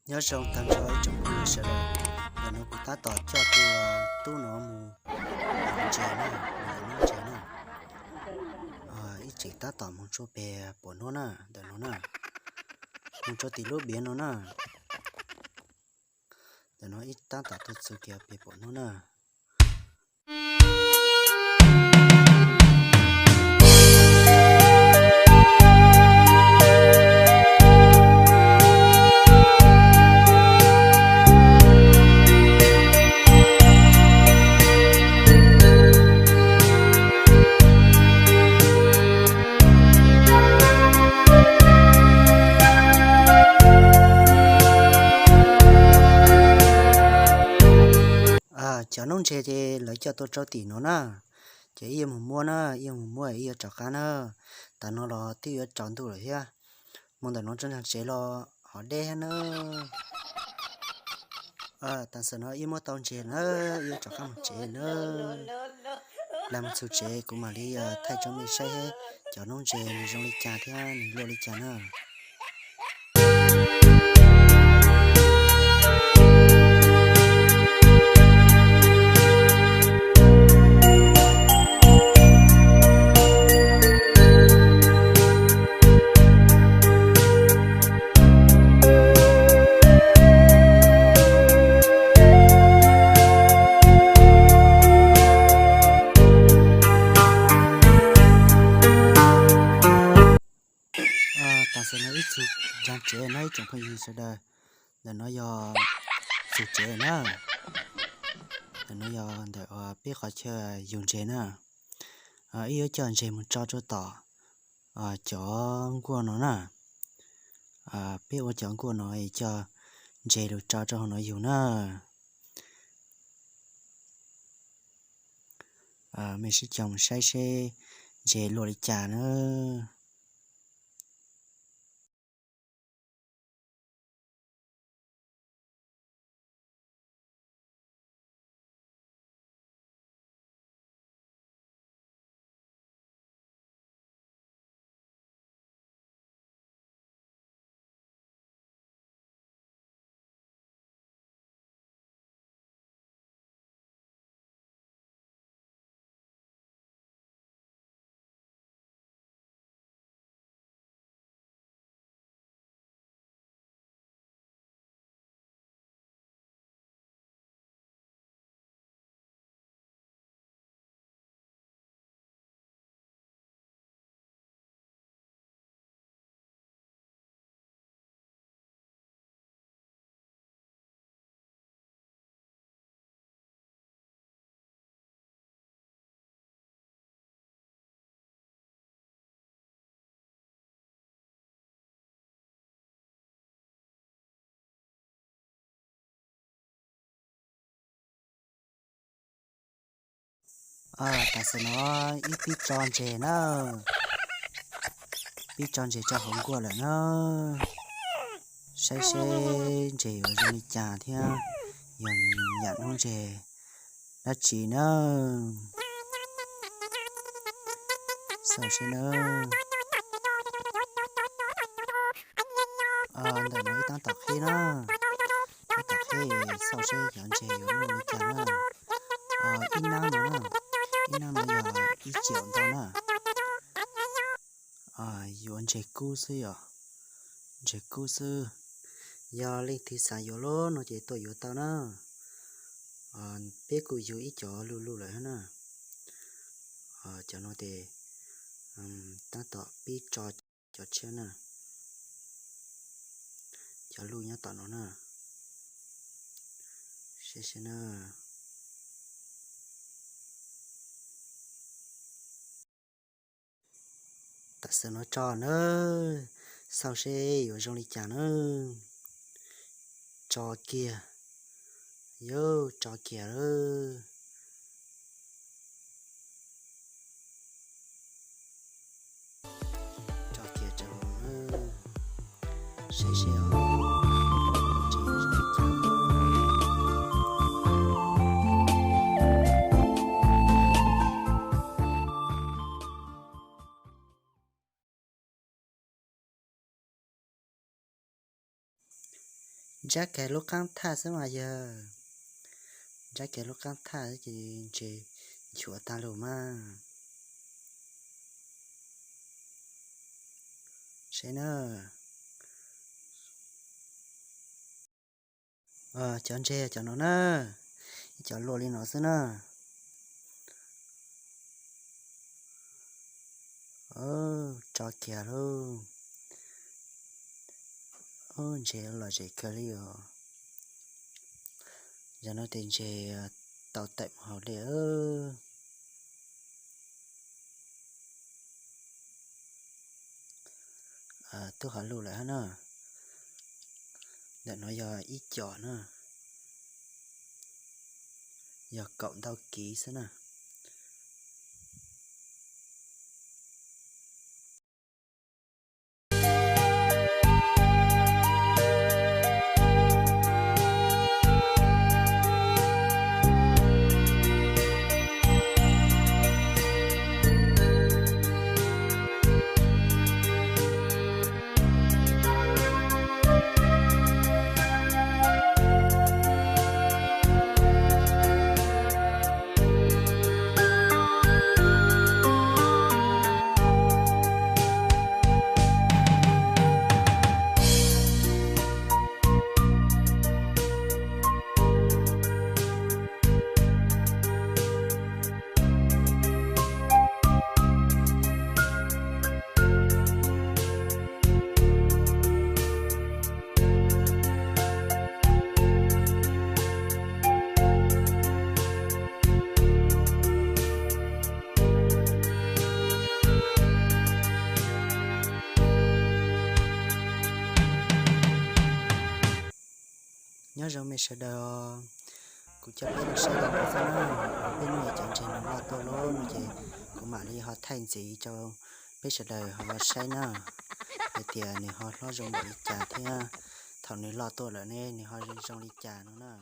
Nyob zoo tag nrho ib tsoom phooj ywg sawv daws, ntawm no kuv tab tom coj tus tub no mus ntses na, mus ntses na. Ib tseem tab tom mus tsuj peg pom hnub na, ntawm no na, mus tsuj tim lub biav no na. Ntawm no ib tab tom tuaj txug kiag peg pom hnub na. Cov noob ntses ces lawv coj tuaj tsuj tim no na, ces ib yuav mus muab na, ib yuav mus muab ib yuav rov qab na. Tam no los twb yuav tsaus ntuj lawm thiab, mus ntawm no tso ntsev los hov deb thiab na. Tam sim no ib muab tau ntses na, ib yuav rov qab mus tsev na. Plag mus txug tsev kuv mam li thaij rau mej saib cov noob ntses nws zoo li cas thiab nws luaj li cas na. Tam sim no ib txug nraag tsev na ib tsoom phooj ywg sawv daws. Ntawm no yog txug tsev na. Ntawm no yog ntawm peb qhov chaw yug ntses na. Ib yuav coj ntses mus tso rau tom cov nkuaj no na. Peb ua cov nkuaj no coj ntses lug tso rau hauv no yug na. Mej sib koom mus saib seb ntses luaj li cas na. Tam sim no ib pib tso ntses na, pib tso ntses tso hauv nkuaj lawm na. Saib seb ntses yuav zoo li cas thiab yog yam noob ntses dab tsi na. Xauj seb na. Ntawm no ib tab tom qhib na, tab tom qhib xauj seb cov ntses yuav luaj li cas na. Ib nab no na, ib nab no yog ib ciam ntau na. Yuav ntses kub xwb yom, ntses kub xwb. Yog leej twg xav yuav lub no ces tuaj yuav tau na. Peb kuj yug ib cov luj luj lawm na. Cov no ces tab tom pib tso cov tshiab na. Cov luj nyob tom no na. Saib seb na. Tam sim no tso na, xauj seb yuav zoo li cas na. Tso kiag, yuav tso kiag lawm. Tso kiag rau hauv na, saib seb os. Ntsab kiag lub qaab thaj xwb mas yawg. Ntsab kiag lub qaab thaj ces ntses nchuav taag lug mas. Saib na. Cov ntses cov no na, ib cov luaj li no xwb na. Tso kiag lauj. Ntses lom zem kawg li os. Yog no tes ntses tau tawm mus hauv li. Tub hov lug lawm hab na. Ntawm no yog ib co na, yog kaum ntau kiv xwb na. Nyob zoo mej sawv daws, kuv coj peb los saib dua xwb na. Peb hnub no cov ntses no loj tuaj lawm no ces kuv mam li ho thaij ntxiv rau peb sawv daws ho saib na, hais tias nws ho hlob zoo npaum li cas thiab thaum nws loj tuaj lawm ne nws ho zoo li cas no na.